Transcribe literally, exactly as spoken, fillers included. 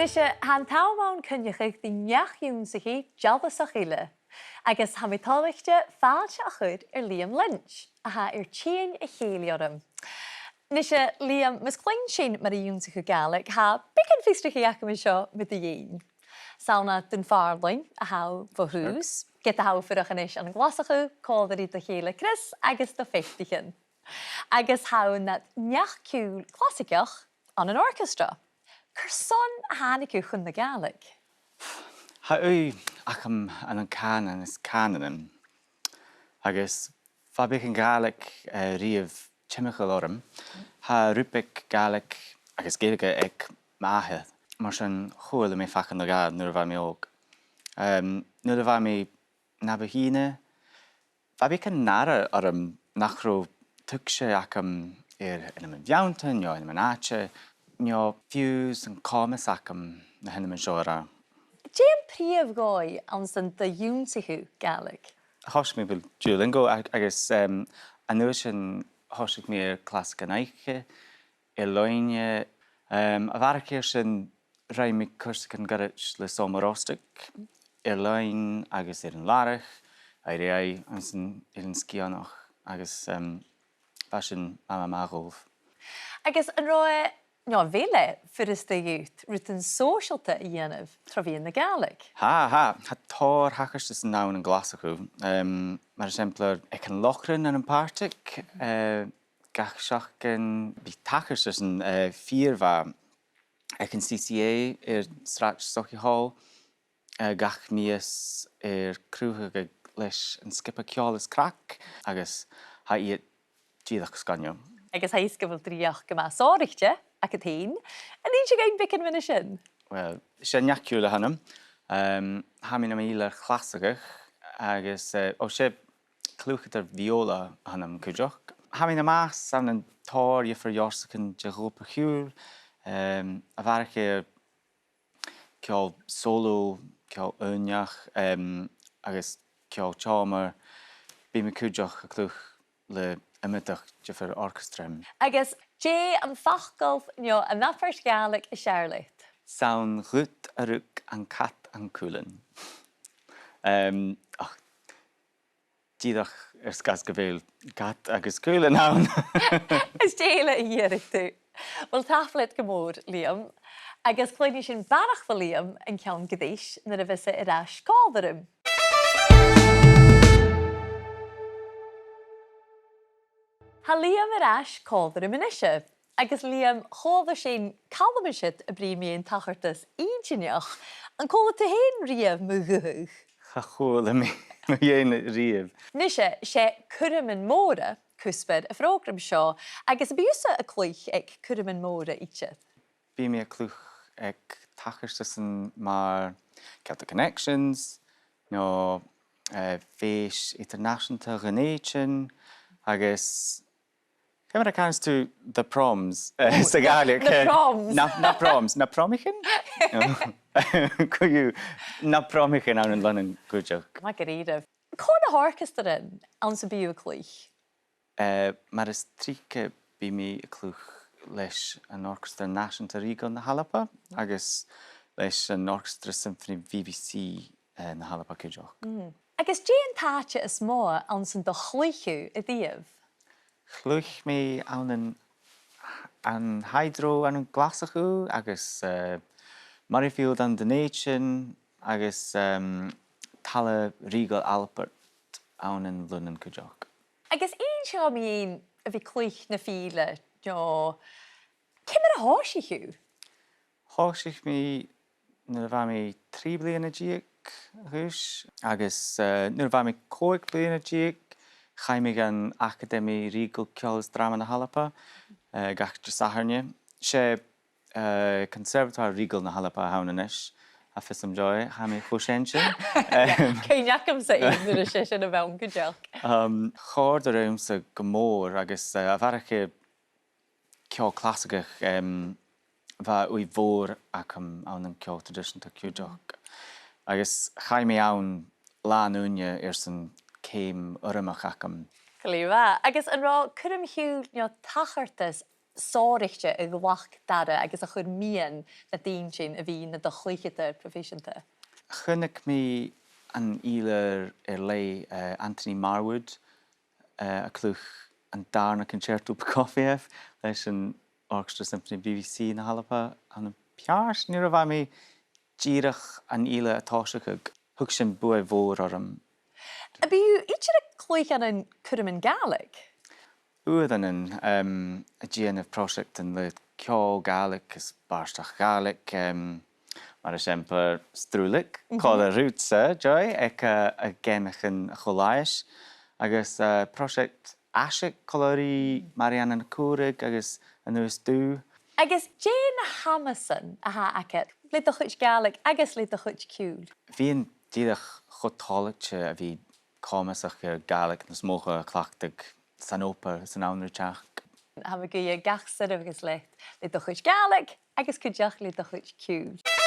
Nise, tha an t-àm ann coinneachadh ri neach-ionnsachaidh dealasach eile, agus tha mi toilichte fàilte a chur air Liam Lynch, a tha air tighinn a chèilidh orm. Nise, Liam, mus cluinn sinn mar a dh'ionnsaich thu Gàidhlig, tha beagan fiosrachaidh agam an seo mu do dheidhinn. 'S ann à Dùn Phàrlain a tha thu bho thùs, ged a tha thu a' fuireach a-nis ann an Glaschu, còmhla ri do chèile Chris agus do pheataichean. Agus tha thu nad neach-ciùil clasaigeach ann an orchestra. Carson a thàinig thu chun na Gàidhlig? Tha ùidh agam ann an cànan is cànanan, agus bha beagan Gàidhlig, eh, riamh timcheall orm. Tha rud beag Gàidhlig agus Gaeilge aig m' athair. Mar sin, chuala mi faclan no dhà nuair a bha mi òg. Em, nuair a bha mi na bu shine, bha beagan nàire orm nach robh tuigse agam air ainmean-bheanntan, no ainmean-àite, no fiù 's an comas agam na h-ainmean seo a ràdh. Dè am prìomh dhòigh anns an do dh'ionnsaich thu Gàidhlig? Thòisich mi bho Duolingo ag-, agus, em, an uair sin thòisich mi air clasaichean oidhche, air-loidhne, em, a bharrachd air sin rinn mi cùrsaichean goirid le Sabhal Mòr Ostaig, air-loidhne agus air an làrach, air an, anns an Eilean Sgitheanach, agus, em, bha sin math, math, math dhomh. Agus an robh e, no a bheil e, furasta dhut rudan sòisealta a dhèanamh tro mheadhan na Gàidhlig? Tha, tha, tha tòrr thachartasan ann an Glaschu. Em, mar eisimpleir, aig an Lòchran ann am Partick, eh, gach seachdain, bidh tachartasan, eh, fìor mhath aig an C C A air Sràid Sauchiehall, eh, gach mìos air cruthachadh leis an sgioba Ceòl is Craic, agus tha iad dìreach sgoinneil. Agus tha fhios gu bheil dreuchd gu math sònraichte agad fhèin. An inns thu dhuinn beagan mu dheidhinn sin? Uill, 's e neach-ciùil a th' annam. Em, tha mi nam fhìdhlear chlasaigeach agus, eh, o, 's e cluicheadair viola a th' annam cuideachd. Tha mi nam bhàs ann an tòrr dhiofar sheòrsachan de dh'obair-chiùil, em, a bharrachd air ceòl solo, ceòl aonach, em, agus ceòl seòmar. Bidh mi cuideachd a' cluich le iomadach diofar orchestra. Agus dè am facal no an abairt Ghàidhlig as fheàrr leat? 'S ann dhut a rug an cat an cuilean. Em, ach, dìreach air sgàth 's gu bheil cat agus cuilean ann. Is dè eile a dh'iarradh tu? Uill, tapadh leat gu mòr, Liam. Agus cluinnidh sinn barrachd bho Liam an ceann greis nuair a bhios e air ais còmhla rium. Tha Liam air ais còmhla rium a-nise. Agus Liam, chuala sinn Calum an siud a' bruidhinn mu dheidhinn tachartas inntinneach. An cuala tu fhèin riamh mu ghuthadh? Cha chuala mi mu dheidhinn riamh. Nise, 's e Cuirmean Mòra cuspair a' phrògraim seo, agus am bi thusa a' cluich aig Cuirmean Mòra idir? Bidh mi a' cluich aig tachartasan mar Celtic Connections, no, eh, Fèis Eadar-nàiseanta Dhùn Èideann, agus ciamar a chanas tu The Proms, eh, sa Ghàidhlig? Na, na Proms. Na, na Proms. Na Promaichean? Co-dhiù, na Promaichean ann an Lunnainn cuideachd. Math dha-rìribh. Cò na h-orcastran anns am bi thu a' cluich? Eh, mar as trice bidh mi a' cluich leis an Orcastra Nàiseanta Rìoghail na h-Alba agus leis an Orcastra Symphony B B C, eh, na h-Alba cuideachd. Mm. Agus dè an t-àite as motha anns an do chluich thu a-riamh? Chluich mi ann an, an Hydro ann an Glaschu agus, eh, Murrayfield ann an Dùn Èideann agus, em, Talla Rìoghail Albert ann an Lunnainn cuideachd. Agus inns dhomh mu dheidhinn a bhith a' cluich na fìdhle, no ciamar a thòisich thu? Thòisich mi nuair a bha mi trì bliadhna deug a dh'aois, agus, eh, nuair a bha mi còig bliadhna deug, chaidh mi dhan Acadamaidh Rìoghail Ceòl is Dràma na h-Alba, eh, gach Disathairne. 'S e, eh, Conservatoire Rìoghail na h-Alba a th' ann a-nis, tha fios agam dè, tha mi cho sean sin. Em, cuimhne agamsa fhèin nuair a tha seisean a' bhonn cuideachd. Em, chòrd e riumsa gu mòr agus, eh, a bharrachd air ceòl clasaigeach, em, bha ùidh mhòr agam ann an ceòl traidiseanta cuideachd. Agus chaidh mi ann làn-ùine airson ceum urramach agam. Glè mhath. Agus an robh cuirm-chiùil no tachartas sònraichte a ghlac d' aire agus a chuir miann nad inntinn a bhith nad chluicheadair proifeiseanta? Chunnaic mi an fhìdhlear air leth, eh, Anthony Marwood, eh, a' cluich an dàrna Concerto Prokofiev leis an Orchestra Symphony B B C na h-Alba ann am Peairt. Nuair a bha mi dìreach an fhìdhlear a' tòiseachadh, thug sin buaidh mhòr orm. Am bi thu idir a' cluich ann an cuirmean Gàidhlig? Uaireannan, em, a' dèanamh pròiseactan le ceòl Gàidhlig is bàrdachd Ghàidhlig, em, mar eisimpleir Strùileag, còmhla riutsa, Joy, aig, eh, a' gheamaichean a' Cho-fhlaitheis, agus, eh, pròiseact aiseag còmhla ri Màiri Anna NicUaraig agus Aonghas Dubh. Agus dè na h-amasan a th' agad le do chuid Gàidhlig agus le do chuid ciùil? Bhithinn dìreach cho toilichte a bhith comasach air Gàidhlig nas motha a chleachdadh san obair san àm ri teachd. Tha mi ag iarraidh gach soirbheas leat le do chuid Gàidhlig agus cuideachd le do chuid ciùil.